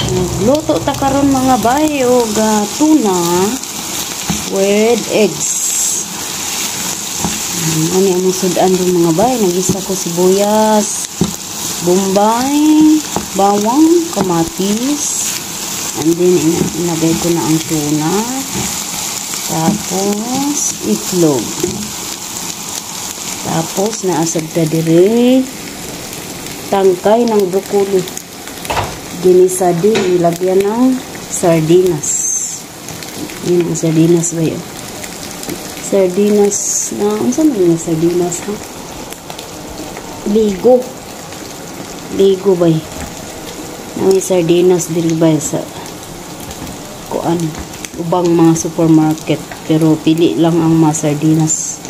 Nagluto ta karon mga bay og tuna with eggs. Ano ang sudan dun mga bay? Nagisa ko sibuyas, bombay, bawang, kamatis, and then inagay ko na ang tuna. Tapos itlog. Tapos naasad ta dire tangkay ng broccoli. Ginisa din, nilagyan ng sardinas. Yun ang sardinas ba yun? Sardinas na, ano saan yung sardinas ha? Ligo. Ligo ba yun? May sardinas diri ba sa kuan, ubang mga supermarket. Pero pili lang ang mga sardinas.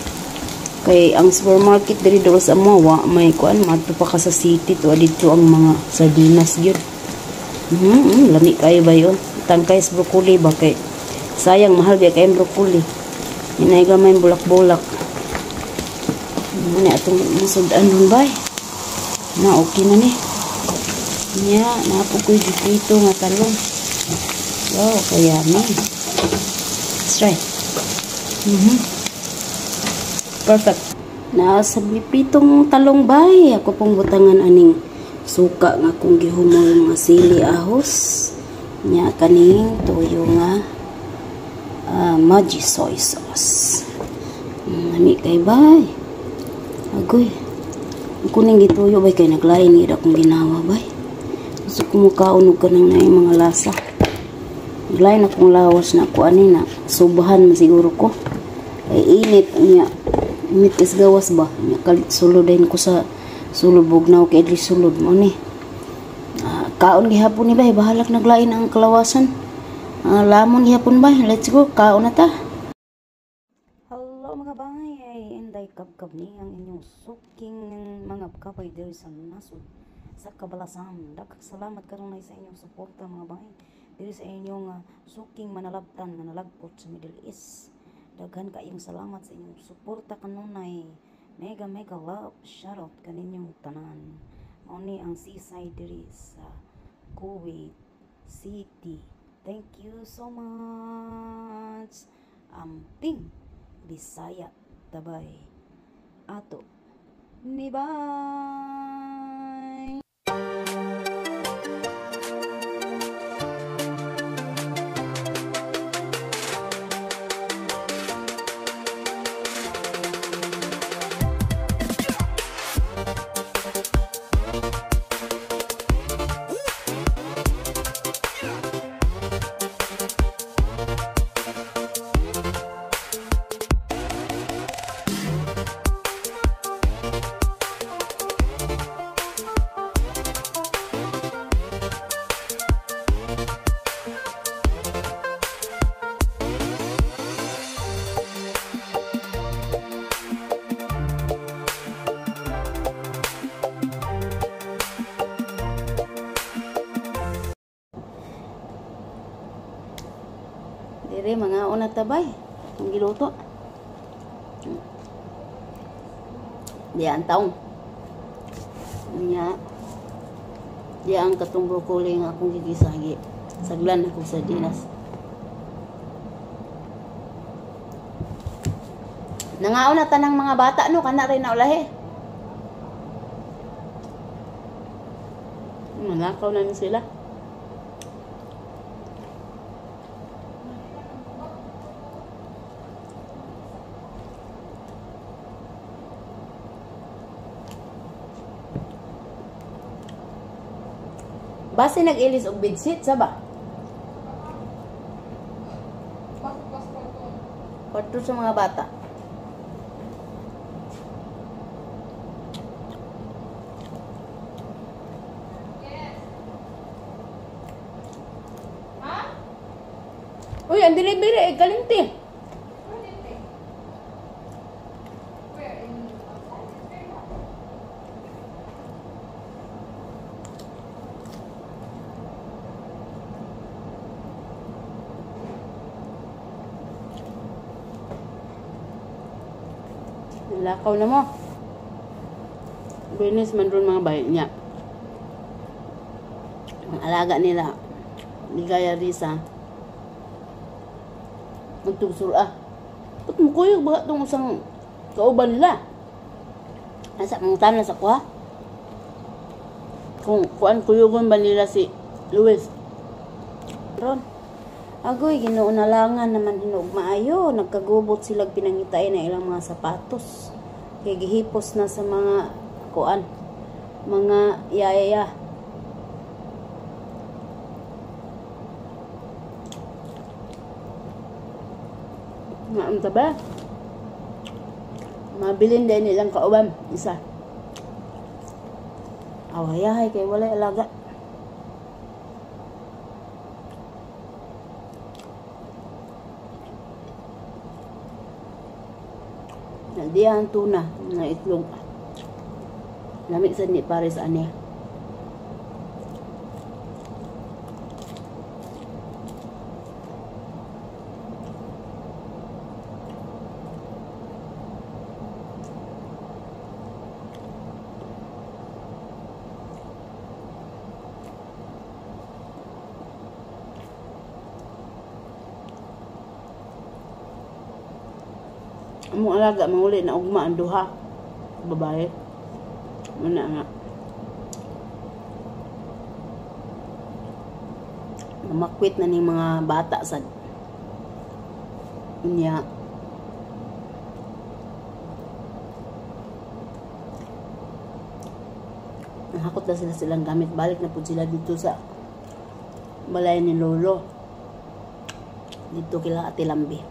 Kay ang supermarket diri do sa Mawa, may kuan, madto pa ka sa city to didto ang mga sardinas gyud. Lami kayo ba yun? Tangkay sa broccoli ba kay sayang mahal biya kay broccoli. Inay gamay bulak-bulak. Muna atong masudan dun bay. Na okay na ni. Nya, napo ko'y dito nga talong. Wow, kaya man. Let's try. Perfect. Nasa pitong talong bay. Ako pong butangan aning suka nga akong gihumol mga sili ahos. Nya kaning toyo nga Maggi soy sauce. Nami kay bay. Agoy. Kuning gituyo bay kay naglain gid akong ginawa bay. Gusto ko mukaon og kanang naay mga lasa. Naglain akong lawas na ako ani na subahan man siguro ko. Ay init niya. Init is gawas ba? Nya kalit sulod din ko sa sulod bugnaw kay idli sulod mo ni. Kaon gihapon ni bay, bahalak naglain ang kalawasan. Lamon gihapon bay, let's go, kaon na ta. Hello mga bay, ay inday kabkab ni ang inyong suking mga kapay diri sa nasod sa Kabalasan. Daghang salamat kanunay sa inyong suporta mga bay diri sa inyong suking manalabtan nga nalagpot sa Middle East. Daghan kaayong salamat sa inyong suporta kanunay. Mega mega love shoutout kaninyong tanan. Mao ni ang seaside diri sa Kuwait City. Thank you so much. Amping Bisaya tabay ato ni bye. Dire mga una tabay ang giluto. Diya ang taong. Nya. Diya ang katong broccoli nga akong gigisagi. Saglan ako sa sardinas. Nangaon na tanang mga bata no kana rin na ulahi. Manakaw na ni sila. Base nag-ilis og bedsheet sa ba? Kwarto sa mga bata. Yes. Ha? Uy, ang delivery ay kalimti. Where? In outside? It's very hot. Lakaw na mo. Binis man ron mga bahay niya. Ang alaga nila. Ligaya Risa. Nagtugsur ah. Ba't mo kuyog ba itong usang kauban nila? Asa mong tanan sa kuha? Kung kuan kuyugon ba nila si Luis? Ron. Agoy, Ginoo nalangan naman hinuog maayo. Nagkagubot sila pinangitay na ilang mga sapatos. Kay gihipos na sa mga kuan, mga yaya. Nga ang taba. Mabilin din nilang kauban isa. Awayahay kay walay alaga. Nadiyan tuna na itlog. Lami sad ni pares ani. Among alaga manguli na ugma ang duha babae. Muna nga. Namakwit na ni mga bata sad. Unya. Nahakot na sila silang gamit. Balik na po sila dito sa balay ni Lolo. Dito kila Ate Lambi.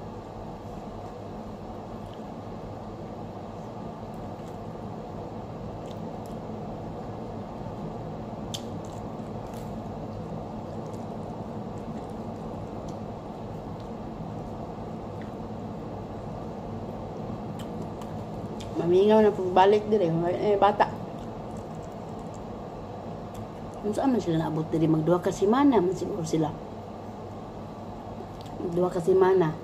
Mamingaw na pagbalik dire, eh, bata. Unsa man sila naabot diri, magduha ka semana man siguro sila. Magduha ka semana.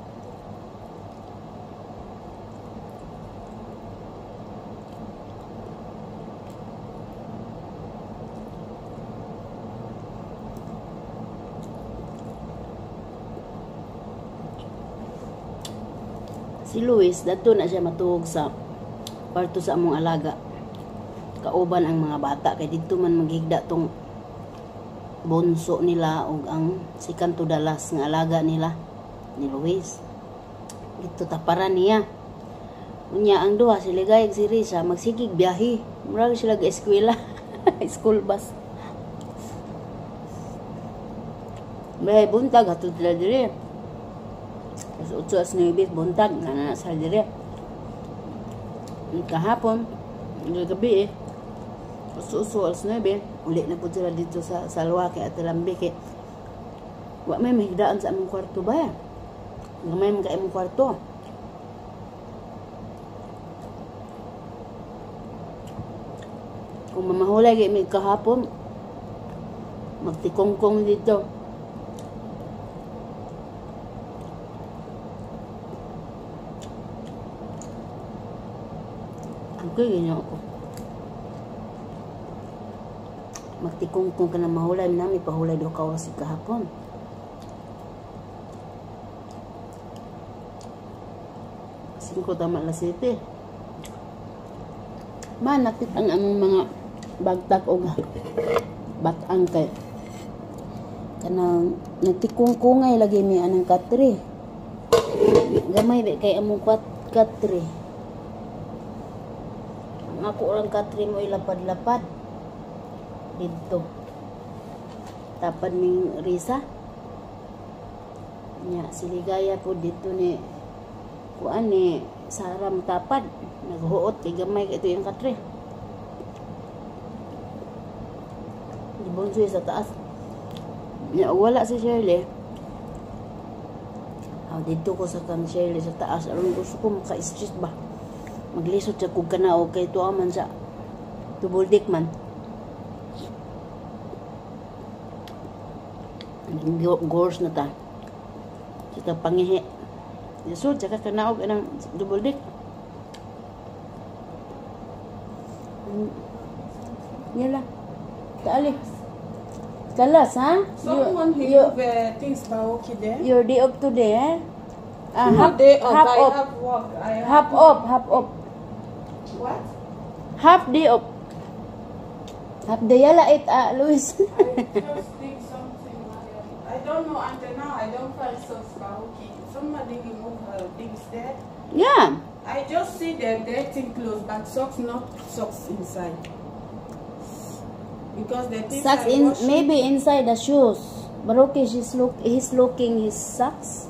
Si Luis, dadto na siya matuog sa kwarto sa among alaga. Kauban ang mga bata kay didto man maghigda tong bunso nila og ang second to the last nga alaga nila ni Luis. Didto taparan niya. Unya ang duha si Ligay ug si Risa magsigig biyahe. Murag sila ga eskwela. School bus. May buntag hatod sila diri. Alas 8, alas 9 buntag na na sa diri. Kahapon, gabi eh. Uso-uso, alas 9. Uli na po sila dito sa Salwa kay Ate Lambi kay wa may mahigdaan sa among kwarto ba? Gamay man kay among kwarto. Kung mamahulay kay may kahapon, magtikongkong dito. Okay, ganyan ako. Magtikongkong ka na mahulay na, may pahulay daw ka oras kahapon. 5 tama alas 7. Manakit ang among mga bagtak og batang kay kanang nagtikongkongay lagi mi anang katre. Gamay ba kay among katre. Ang ako orang katre mo ilapad-lapad didto. Tapad ning Risa. Nya si Ligaya po dito ni kuan ni Sara matapad. Naghuot kay gamay kay ito yung katre. Gibonsoy sa taas. Nya wala si Shirley. Aw didto ko sa kan Shirley sa taas aron gusto ko maka-stress ba. Maglisod sa kog kana og kay tuwa man sa tubuldik man. Gors na ta. Sa pangihi. Lisod sa kanaog anang dubuldik. Yala. Taali. Kalas, ha? Someone he you, move things Baoki there. Your day off today, eh? Ah, No half, day off. Half I off. Have work. I have Half off, half off. What? Half day off. Half day yala it, ah, Luis. I just think something. Mariam. I don't know until now. I don't find socks Baoki. Somebody remove her things there. I just see the dirty clothes, but socks, not socks inside. Because the things Socks I in wash. Maybe inside the shoes. But okay, she's look he's looking his socks.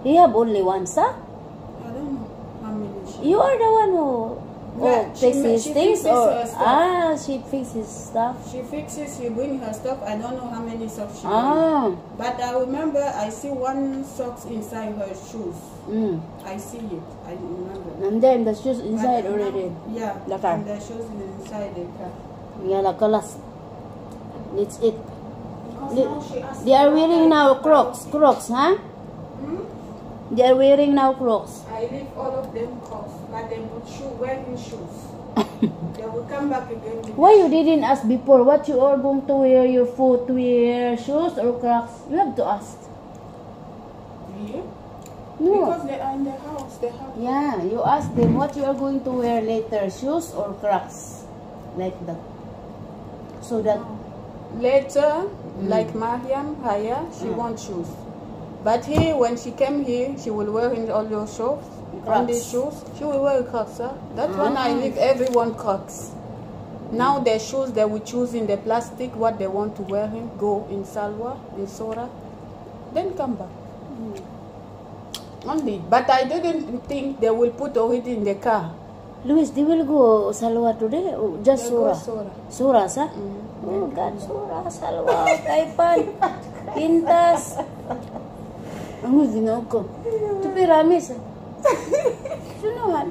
He have only one sock. I don't know how many she. You are the one who Yeah, oh, she fix his she things fixes or her stuff. Ah, she fix his stuff. She fixes, she bring her stuff. I don't know how many socks she bring. Ah. But I remember I see one socks inside her shoes. I see it. I remember. And then the shoes inside But now- already. Yeah. The car. And the shoes inside the car. Yala kalas. Let's eat. Because now she asked They are me wearing what now Crocs. Crocs, huh? Hmm? They are wearing now Crocs. I leave all of them Crocs, but they put shoe wearing shoes. They will come back again with Why you didn't ask before what you are going to wear, your footwear, shoes or Crocs? You have to ask. Yeah? No. Because they are in the house. They have. Yeah, you ask them what you are going to wear later, shoes or Crocs. Like that. So that Later, like Mariam, Haya, she wants shoes. But here, when she came here, she will wear in all your shoes, only Crocs. Shoes. She will wear Crocs. Huh? That one I leave everyone Crocs. Now the shoes they will choose in the plastic what they want to wear in, go in Salwa, in Sora, then come back. Only. But I didn't think they will put already in the car. Luis, they will go Salwa today or just They go Sura? Sora. Sura, sa? Oh God, Sura, Salwa, Kaipan, Quintas. Ang ginoo ko. Tupi ramis. Sunuhan.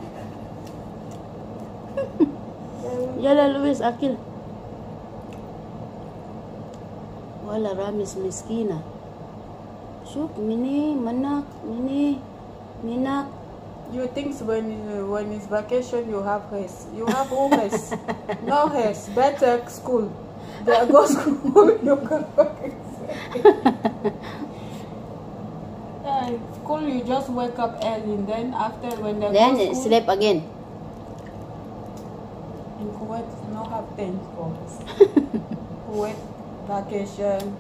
Yala Luis, akil. Wala ramis miskina. Shuk, mini, manak, mini, minak. You think when it's vacation you have rest. You have no rest. No rest. Better school. They go school, you go back. School you just wake up early and then after when they Then go school, sleep again. In Kuwait no have time for us. Kuwait vacation.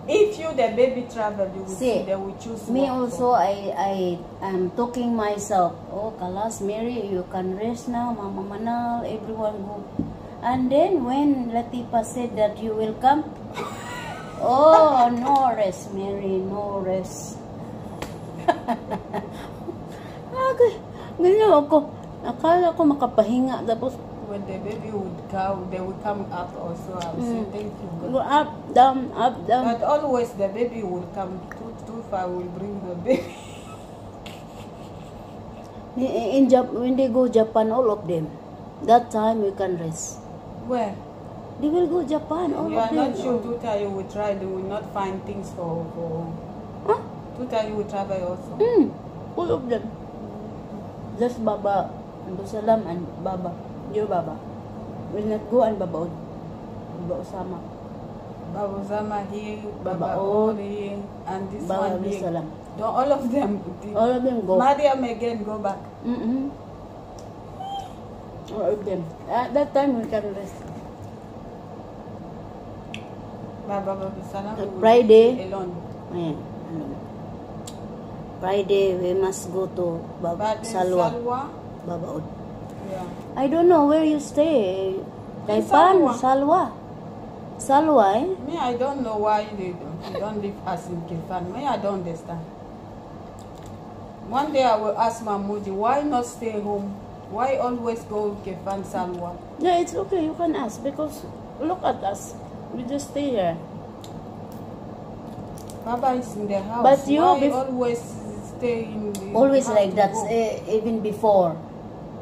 If you the baby travel, you will See, see they will choose me work also, I am talking myself. Oh, kalas, Mary, you can rest now. Mama Manal, everyone go. And then when Latifa said that you will come, oh, no rest, Mary, no rest. Okay, ganyan ako. Akala ko makapahinga. Tapos, When the baby would come, they will come up also. I will say thank you, God. Go up, down, up, down. But always the baby will come. Too, too far will bring the baby. In Jap when they go Japan, all of them, that time we can rest. Where? They will go Japan, all You of are them. Not sure. Tuta, you will try. They will not find things for. Huh? Tuta, you will travel also. All of them. Just Baba Abu Salam and Baba, your Baba will not go and Baba Ud. Baba Osama. Baba Osama here, Baba Baba Od here, and this Baba one Abu here. Salam. Don't all of them. All of them go. Mariam again go back. All of them. At that time we can rest. Baba Baba Salam will Friday. Be alone. Ayan. Ano. Friday, we must go to Baba But in Salwa. Salwa, Baba Ud. Yeah. I don't know where you stay. In Taipan, Salwa. Salwa. Salwa, eh? Me, I don't know why they don't leave us in Kifan. Me, I don't understand. One day I will ask Mahmoudi, why not stay home? Why always go Kifan Salwa? Yeah, it's okay. You can ask because look at us. We just stay here. Baba is in the house. But you why always stay in the Always have like to that, go? Eh, even before.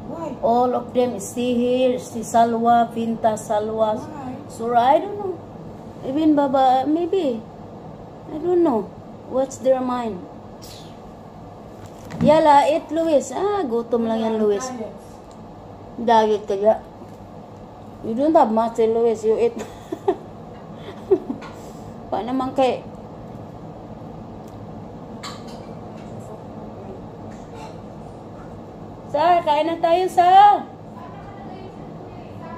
Why? All of them stay here, stay Salwa, Finta, Salwa. Why? Sura, I don't know. Even Baba, maybe. I don't know. What's their mind? Yala, eat, Luis. Ah, gutom lang yan, Luis. Diet. Diet kaya. You don't have much, eh, Luis. You eat. Pa naman kay Sir, kain na tayo, sir.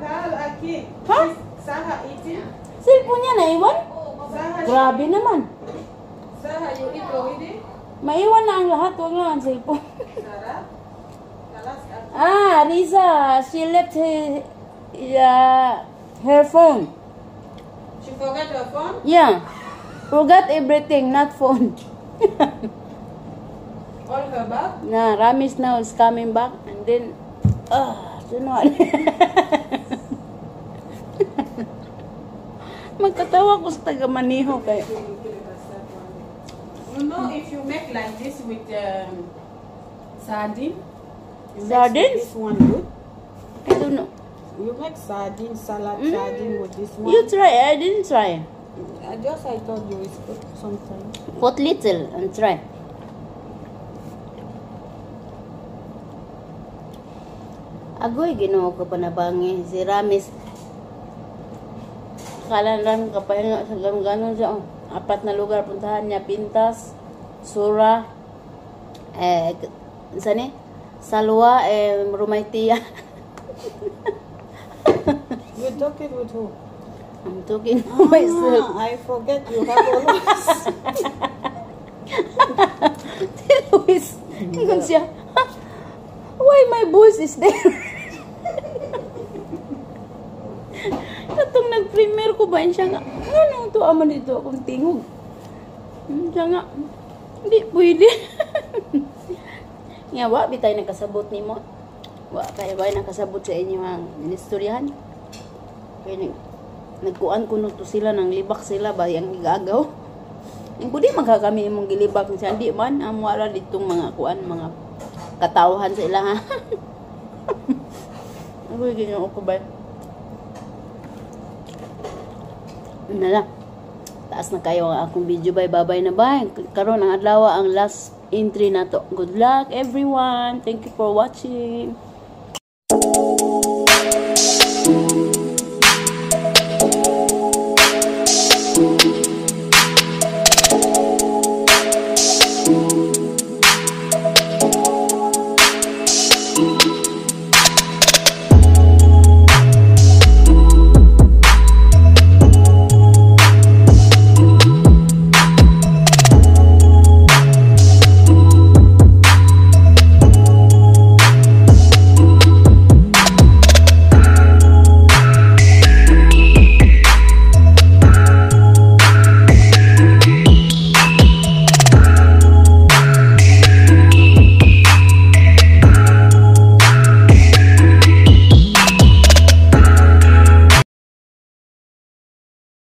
Ha? Huh? Cellphone niya naiwan? Grabe naman. Sarah, you eat already? Maiwan na ang lahat, wag lang ang cellphone. Sarah? Ah, Riza, she left her phone. She forgot her phone? Yeah. Forgot everything, not phone. All her bag? Na, Ramis now is coming back and then, ah, don't know. Magkatawa ko sa taga-maniho kayo. You know, if you make like this with sardine, you make Sardines? this one good. I don't know. You make sardine salad, sardine with this one. You try. I didn't try. I told you it's good sometimes. Put little and try. Agoy, Ginoo ko panabangi. Si Ramis. Akala lang kapahinga sa ganon siya. Oh. Apat na lugar puntahan niya. Pintas, Sura, eh, saan eh? Salwa, eh, Rumaitia. You talking with who? I'm talking to myself. Ah, I forget you have always. Luis, ingon siya, "Huh? Why my voice is there?" Katong nag-premiere ko ba siya nga, ano to ama dito akong tingog? Siya nga, hindi pwede. Nga, wa, bitay nakasabot nimo. Wa, kaya ba nakasabot sa inyo ang inistoryahan? Kaya nagkuan ko to sila, nang libak sila ba, yung gagaw. Ang pwede magkakami imong gilibak siya, di man, ang wala ditong mga kuan, mga katawhan sa ila ha. Ako ganyan ko ba? Na lang. Taas na kayo ang akong video bye. Bye-bye na bye. Karon ang adlaw ang last entry na to. Good luck everyone. Thank you for watching.